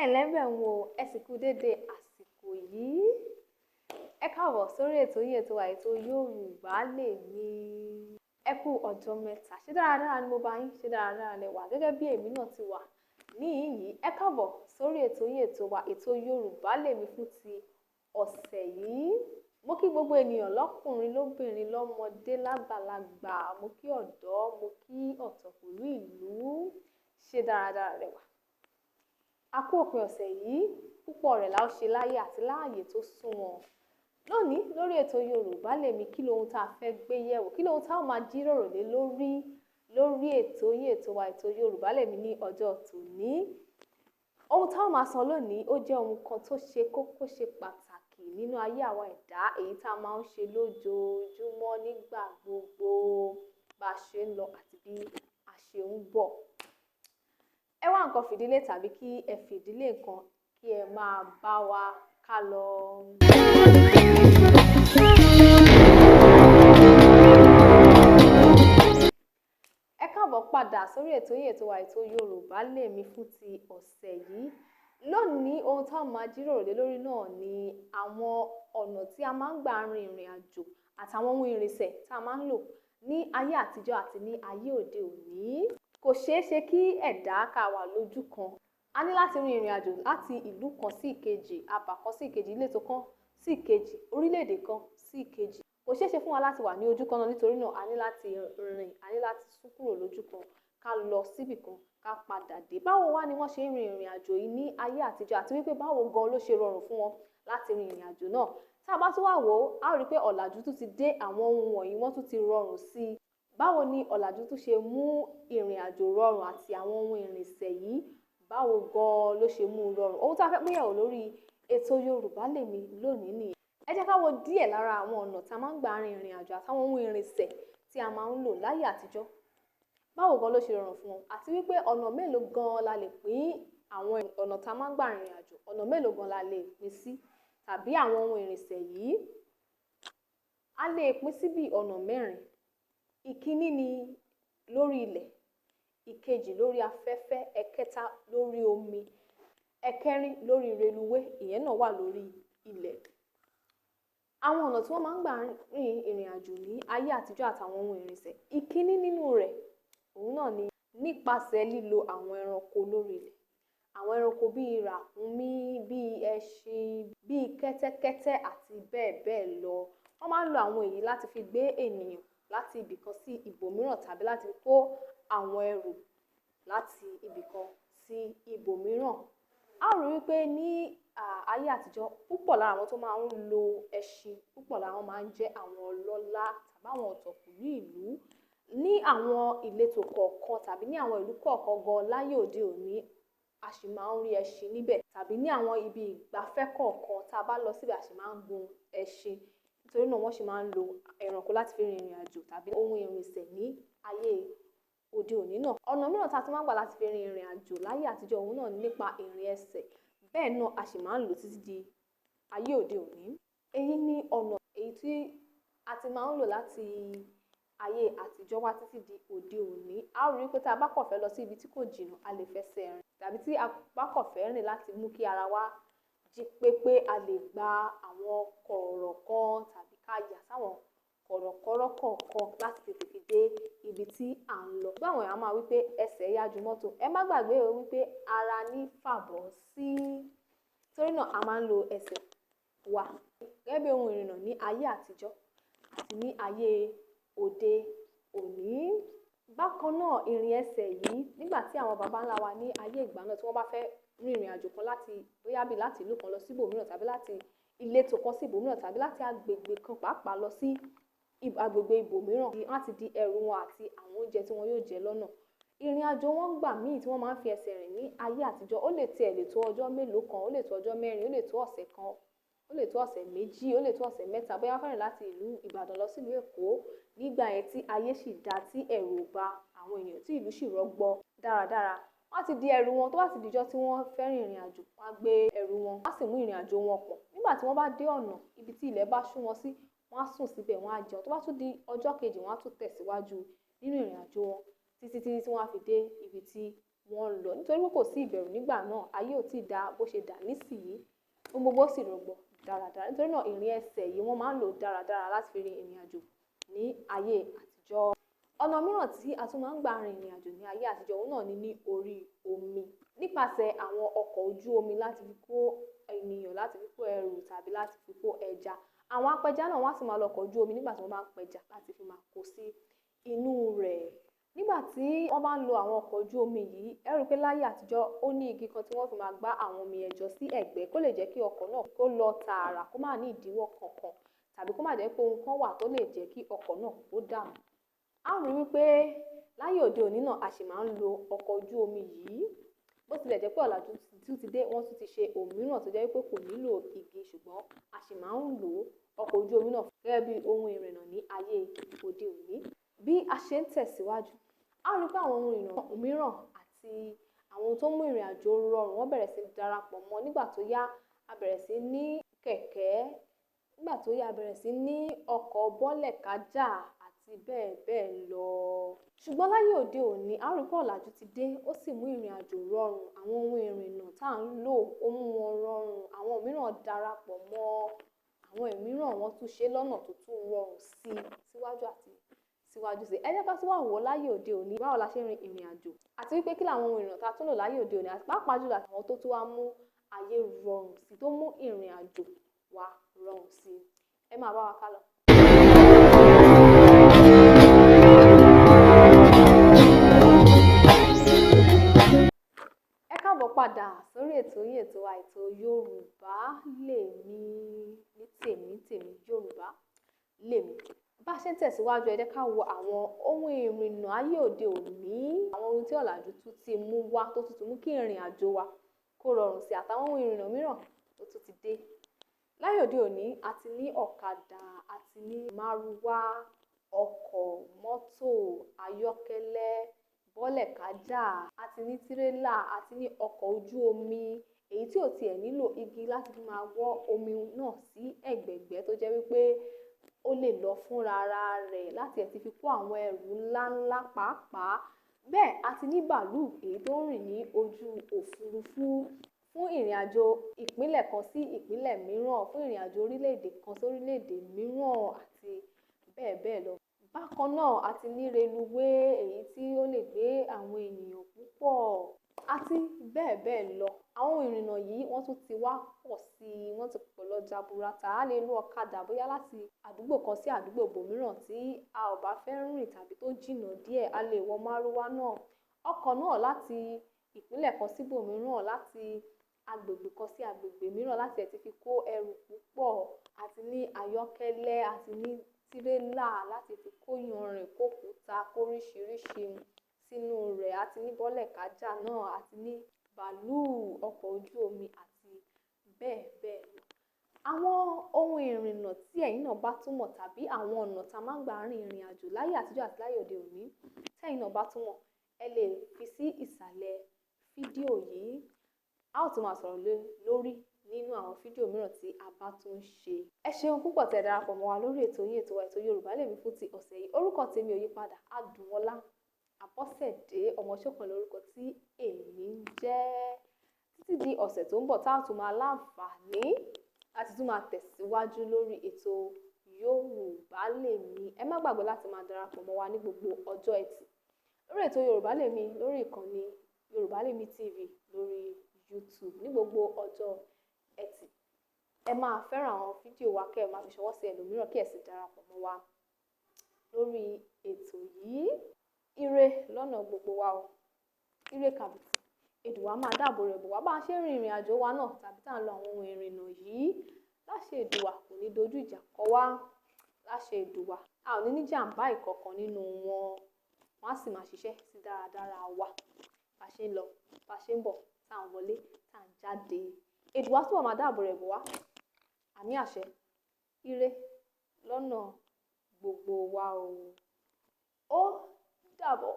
Ẹ ǹlẹ́ ń bẹ̀ wò, ẹ sì kú déédéé àsìkò yìí. Ẹ káàbọ̀ sórí ètò yín, ètò wa, ètò Yorùbá Lèmi. Ẹ kú ọjọ́ mẹ́ta. Ṣé dáradára ni mo bá yín? Ṣé dáradára lẹ wà? Gẹ́gẹ́ bí èmi náà ti wà níhìn yìí. Ẹ káàbọ̀ sórí ètò yín, ètò wa, ètò Yorùbá Lèmi fún ti ọ̀sẹ̀ yìí. Mo kí gbogbo ènìyàn lọ́kùnrin, lóbìnrin, lọ́mọdé, lágbàlagbà, mo kí ọ̀dọ́, mo kí ọ̀tọ̀kùlú ìlú. Ṣé dáradára lẹ wà? A kú òpin ọ̀sẹ̀ yìí, púpọ̀ rẹ̀ la ó ṣe láyé àti láàyè tó sunwọ̀n. Lónìí lórí ètò Yorùbá Lèmi, kí lohun tá a fẹ́ gbé yẹ̀wò, kí lohun tá a máa jíròrò lé lórí lórí ètò yín, ètò wa, ètò Yorùbá Lèmi ní ọjọ́ tòní? Ohun tá a máa sọ lónìí, ó jẹ́ ohun kan tó ṣe kókó, ṣe pàtàkì nínú ayé àwa ẹ̀dá, èyí tá a máa ń ṣe lójoojúmọ́ nígbà gbogbo, bá a ṣe ń lọ àti bí a ṣe ń bọ̀. Ẹ wá nǹkan fìdílé tàbí kí ẹ fìdílé nǹkan kí ẹ máa bá wa ká lọ. Ẹ káàbọ̀ padà sórí ètò yín, ètò wa, ètò Yorùbá Lèmi fún ti ọ̀sẹ̀ yìí. Lónìí, ohun tá a máa jíròrò lé lórí náà ni àwọn ọ̀nà tí a máa ń gbà rin ìrìn àjò àtàwọn ohun ìrìnsẹ̀ tá a máa ń lò ní ayé àtijọ́ àti ní ayé òde òní. Kò ṣeé ṣe kí ẹ̀dá ká wà lójú kan. A ní láti rin ìrìn àjò láti ìlú kan sí ìkejì, abà kan sí ìkejì, ìletò kan sí ìkejì, orílẹ̀-èdè kan sí ìkejì. Kò ṣeé ṣe fún wa láti wà ní ojú kan náà, nítorí náà a ní láti rìn, a ní láti sún kúrò lójú kan, ká lọ síbì kan, ká padà dé. Báwo wá ni wọ́n ṣe ń rin ìrìn àjò yìí ní ayé àtijọ́, àti wípé báwo gan ló ṣe rọrùn fún wọn láti rin ìrìn àjò náà? Tá a bá tún wá wò ó, a ó rí i pé ọ̀làjú tún ti dé, àwọn ohun wọ̀nyí wọ́n tún ti rọrùn sí i. Báwo ni ọ̀làjú tún ṣe mú ìrìn àjò rọrùn àti àwọn ohun ìrìnsẹ̀ yìí, báwo gan ló ṣe mú un rọrùn? Ohun tá a fẹ́ pínyẹ̀wò lórí ètò Yorùbá Lèmi lónìí nìyẹn. Ẹ jẹ́ ká wo díẹ̀ lára àwọn ọ̀nà tá a máa ń gbà rin ìrìn àjò àtàwọn ohun ìrìnsẹ̀ tí a máa ń lò láyé àtijọ́. Báwo gan ló ṣe rọrùn fún wọn? Àti wípé ọ̀nà mélòó gan la lè pín àwọn ọ̀nà tá a máa ń gbà rin ìrìn àjò, ọ̀nà mélòó gan la lè pín sí tàbí àwọn ohun ìrìnsẹ̀ yìí? A lè pín sí bí ọ̀nà mẹ́rin. Ìkíní ni lórí ilẹ̀, ìkejì lórí afẹ́fẹ́, ẹ̀kẹta lórí omi, ẹ̀kẹrin lórí reluwé, ìyẹn náà wà lórí ilẹ̀. Àwọn ọ̀nà tí wọ́n máa ń gbà rin ìrìn àjò ní ayé àtijọ́ àtàwọn ohun ìrìnsẹ̀. Ìkíní nínú rẹ̀, òun náà ni nípasẹ̀ lílo àwọn ẹranko lórí ilẹ̀. Àwọn ẹranko bíi ràkúnmí, bíi ẹṣin, bíi kẹ́tẹ́kẹ́tẹ́ àti bẹ́ẹ̀ bẹ́ẹ̀ lọ. Wọ́n máa ń lo àwọn èyí láti fi gbé ènìyàn láti ibì kan sí ibòmíràn tàbí láti fi kó àwọn ẹrù láti ibì kan sí ibòmíràn. A ó rí wípé ní ayé àtijọ́, púpọ̀ lára àwọn tó máa ń lo ẹṣin, púpọ̀ lára wọn máa ń jẹ́ àwọn ọlọ́lá tàbí àwọn ọ̀tọ̀kùlú ìlú. Ní àwọn ìletò kọ̀ọ̀kan tàbí ní àwọn ìlú kọ̀ọ̀kan gan láyé òde òní, a sì máa ń rí ẹṣin níbẹ̀, tàbí ní àwọn ibi ìgbafẹ́ kọ̀ọ̀kan tá a bá lọ síbẹ̀, a sì máa ń gun ẹṣin. Nítorí náà wọ́n sì máa ń lo ẹranko láti fi rin ìrìn àjò tàbí ohun ìrìnsẹ̀ ní ayé òde òní náà. Ọ̀nà mìíràn tá a tún máa ń gbà láti fi rin ìrìn àjò láyé àtijọ́, òun náà ni nípa ìrìn ẹsẹ̀. Bẹ́ẹ̀ náà a sì máa ń lò títí di ayé òde òní. Èyí ni ọ̀nà èyí tí a ti máa ń lò láti ayé àtijọ́ wá títí di òde òní. A ó rí i pé tá a bá kàn fẹ́ lọ sí ibi tí kò jìnnà, a lè fẹsẹ̀ rìn, tàbí tí a bá kàn fẹ́ rìn láti mú kí ara wa jí pépé, a lè gba àwọn kọ̀ọ̀rọ̀ kan tàbí ká yà sáwọn kọ̀rọ̀kọ́rọ́ kọ̀ọ̀kan láti tètè fi dé ibi tí à ń lọ. Báwọn èèyàn máa wí pé ẹsẹ̀ yá ju mọ́tò. Ẹ má gbàgbé o wípé ara ní fàbọ̀ sí. Torí náà a máa ń lo ẹsẹ̀ wa gẹ́gẹ́ bí ohun ìrìnnà ní ayé àtijọ́ àti ní ayé òde òní. Bákan náà, ìrìn ẹsẹ̀ yìí, nígbà tí àwọn baba ńlá wa ní ayé ìgbà náà tí wọ́n bá fẹ́ rin ìrìn àjò kan láti bóyá bí láti ìlú kan lọ sí ibòmíràn, tàbí láti ìletò kan sí ibòmíràn, tàbí láti agbègbè kan pàápàá lọ sí agbègbè ibòmíràn, wọ́n á ti di ẹrù wọn àti àwọn oúnjẹ tí wọn yóò jẹ lọ́nà. Ìrìn àjò wọn gbà míì tí wọ́n máa ń fi ẹsẹ̀ rìn ní ayé àtijọ́, ó lè tiẹ̀ lè tó ọjọ́ mélòó kan, ó lè tó ọjọ́ mẹ́rin, ó lè tó ọ̀sẹ̀ kan, ó lè tó ọ̀sẹ̀ méjì, ó lè tó ọ̀sẹ̀ mẹ́ta. Bóyá wọ́n fẹ́ rìn láti ìlú Ìbàdàn lọ sí ìlú Èkó nígbà yẹn tí ayé sì dá, tí ẹ̀rù ò ba àwọn èèyàn, tí ìlú sì rọgbọ dáradára. Wọ́n á ti di ẹrù wọn. Tó bá sì dijọ́ tí wọ́n fẹ́ rin ìrìn àjò, wọ́n á gbé ẹrù wọn, wọ́n á sì mú ìrìn àjò wọn pọ̀. Nígbà tí wọ́n bá dé ọ̀nà ibi tí ilẹ̀ bá ṣú wọn sí, wọ́n á sùn síbẹ̀, wọ́n á jẹun. Tó bá tún di ọjọ́ kejì, wọ́n á tún tẹ̀síwájú nínú ìrìn àjò wọn títí títí tí wọ́n á fi dé ibi tí wọ́n ń lọ. Nítorí pé kò sí ìbẹ̀rù nígbà náà, ayé ò tíì dá bó ṣe dà nísìnyí, ohun gbogbo sì rọgbọ dáradára. Nítorí náà ìrìn ẹsẹ̀ yìí wọ́n máa ń lò dáradára láti fi rin ìrìn àjò ní ayé àtijọ́. Ọ̀nà mìíràn tí a tún máa ń gbà rin ìrìn àjò ní ayé àtijọ́, òun náà ni ní orí omi, nípasẹ̀ àwọn ọkọ̀ ojú omi láti fi kó ènìyàn, láti fi kó ẹrù tàbí láti fi kó ẹja. Àwọn apẹja náà wọ́n á sì máa lọ ọkọ̀ ojú omi nígbà tí wọ́n bá ń pẹja láti fi máa kó sí inú rẹ̀. Nígbà tí wọ́n bá ń lo àwọn ọkọ̀ ojú omi yìí, ẹ rí i pé láyé àtijọ́ ó ní igi kan tí wọ́n fi máa gbá àwọn omi yẹn jọ sí ẹ̀gbẹ́ kó lè jẹ́ kí ọkọ̀ náà kó lọ tààrà, kó má ní ìdíwọ́ kankan tàbí kó má jẹ́ pé ohun kan wà tó lè jẹ́ kí ọkọ̀ náà kó dànù. A rí wípé láyé òde òní náà a sì máa ń lo ọkọ̀ ojú omi yìí. Bó tilẹ̀ jẹ́ pé ọ̀làjú tún ti dé, wọ́n tún ti ṣe òmíràn tó jẹ́ wípé kò nílò igi, ṣùgbọ́n a sì máa ń lo ọkọ̀ ojú omi náà gẹ́gẹ́ bí ohun ìrìnnà ní ayé òde òní. Bí a ṣe ń tẹ̀síwájú, a rí pé àwọn ohun ìrìnnà mìíràn àti àwọn ohun tó mú ìrìn àjò rọrùn wọ́n bẹ̀rẹ̀ sí darapọ̀ mọ́. Nígbà tó yá, a bẹ̀rẹ̀ sí ní kẹ̀kẹ́, nígbà tó yá, a bẹ̀rẹ̀ sí ní ọkọ̀ bọ́lẹ̀kájà àti bẹ́ẹ̀ bẹ́ẹ̀ lọ. Ṣùgbọ́n láyé òde òní, a rí pé ọ̀làjú ti dé, ó sì mú ìrìn àjò rọrùn. Àwọn ohun ìrìnnà tá à ń lò ó mú wọn rọrùn, àwọn mìíràn darapọ̀ mọ́, àwọn mìíràn wọ́n tún ṣe lọ́nà tó tún rọrùn sí síwájú àti síwájú sí. Ẹ jẹ́ ká tún wá wò ó láyé òde òní, báwo la ṣe ń rin ìrìn àjò àti wípé kí làwọn ohun ìrìnnà tá a tún lò láyé òde òní, àti pàápàá jùlọ àwọn tó tún wá mú ayé rọrùn sí, tó mú ìrìn àjò wa rọrùn sí. Ẹ máa bá wa ká lọ. Ẹ káàbọ̀ padà sórí ètò yín, ètò wa, ètò Yorùbá Lèmi. Ní tèmi tèmi, Yorùbá Lèmi. Bá a ṣe ń tẹ̀síwájú, ẹ jẹ́ ká wo àwọn ohun ìrìnnà ayé òde òní, àwọn ohun tí ọ̀làjú tún ti mú wá tó tún ti mú kí ìrìn àjò wa kó rọrùn sí, àtàwọn ohun ìrìnnà mìíràn tó tún ti dé. Láyé òde òní, a ti ní ọ̀kadà, a ti ní márúwá, ọkọ̀, mọ́tò, ayọ́kẹ́lẹ́, bọ́lẹ̀kájà, a ti ní tírélà, a ti ní ọkọ̀ ojú omi, èyí tí ò tiẹ̀ nílò igi láti fi máa wọ́ omi náà sí ẹ̀gbẹ̀gbẹ́, tó jẹ́ wípé ó lè lọ fúnra ara rẹ̀ láti ẹ̀ ti fi kó àwọn ẹrù ńláńlá pàápàá. Bẹ́ẹ̀ a ti ní bàálù, èyí tó ń rìn ní ojú òfurufú fún ìrìn àjò ìpínlẹ̀ kan sí ìpínlẹ̀ mìíràn, fún ìrìn àjò orílẹ̀-èdè kan sí orílẹ̀-èdè mìíràn àti bẹ́ẹ̀ bẹ́ẹ̀ lọ. Bákan náà, a ti ní reluwé, èyí tí ó lè gbé àwọn ènìyàn púpọ̀ àti bẹ́ẹ̀ bẹ́ẹ̀ lọ. Àwọn ohun ìrìnnà yìí wọ́n tún ti wá pọ̀ sí i, wọ́n ti pọ̀ lọ jaburata. A lè lo ọ̀kadà bóyá láti àdúgbò kan sí àdúgbò ibòmíràn tí a ò bá fẹ́ rìn tàbí tó jìnnà díẹ̀, a lè wọ márúwá náà. Ọkọ̀ náà láti ìpínlẹ̀ kan sí ibòmíràn, láti agbègbè kan sí agbègbè mìíràn, láti ẹ̀ ti fi kó ẹrù púpọ̀. A ti ní ayọ́kẹ́lẹ́, a ti ní tírélà láti fi kó yanrìn, kó òkúta, kó oríṣiríṣi sínú rẹ̀. A ti ní bọ́lẹ̀kájà náà, a ti ní bàálù, ọkọ̀ ojú omi àti bẹ́ẹ̀ bẹ́ẹ̀ lọ. Àwọn ohun ìrìnnà tí ẹ̀yin náà bá tún mọ̀ tàbí àwọn ọ̀nà tá a máa ń gbà rin ìrìn àjò láyé àtijọ́ àti láyé òde òní tí ẹ̀yin náà bá tún mọ̀, ẹ lè fi sí ìsàlẹ̀ fídíò yìí. A ó tún máa sọ̀rọ̀ lé lórí nínú àwọn fídíò mìíràn tí a bá tún ń ṣe. Ẹ ṣeun púpọ̀ tí ẹ darapọ̀ mọ́ wa lórí ètò yín, ètò wa, ètò Yorùbá Lèmi fún ti ọ̀sẹ̀ yìí. Orúkọ tèmi ò yí padà, Adùnọlá Àbọ̀sẹ̀dé Ọmọṣọ́kan lórúkọ tí èmi ń jẹ́. Títí di ọ̀sẹ̀ tó ń bọ̀ tá a tún máa láǹfààní láti tún máa tẹ̀síwájú lórí ètò Yorùbá Lèmi. Ẹ má gbàgbé láti máa darapọ̀ mọ́ wa ní gbogbo ọjọ́ Ẹtì lórí ètò Yorùbá Lèmi lórí ìkànnì Yorùbá Lèmi TV lórí YouTube ní gbogbo ọjọ́ Ẹtì. Ẹ máa fẹ́ràn àwọn fídíò wa kẹ́ ẹ máa fi ṣọwọ́ sí ẹlòmíràn kí ẹ sì darapọ̀ mọ́ wa lórí ètò yìí. Ire lọ́nà gbogbo wa o. Ire kàbìtì. Èdùwà máa dáàbò rẹ̀ bò wá bá a ṣe ń rin ìrìn àjò wa náà tàbí tá à ń lo àwọn ohun ìrìnnà yìí. Láṣẹ Èdùwà kò ní dojú ìjà kọ wá. Láṣẹ Èdùwà a ò ní ní jàǹbá ìkọ̀kan nínú wọn. Wọ́n á sì máa ṣiṣẹ́ sí dáradára wa. Bá a ṣe ń lọ, bá a ṣe ń bọ̀, tá à ń wọlé, tá à ń jáde. Èdùwà túbọ̀ máa dáàbò rẹ̀ bò wá. Àmì àṣẹ. Ire lọ́nà gbogbo wa o. Ó dàbọ̀.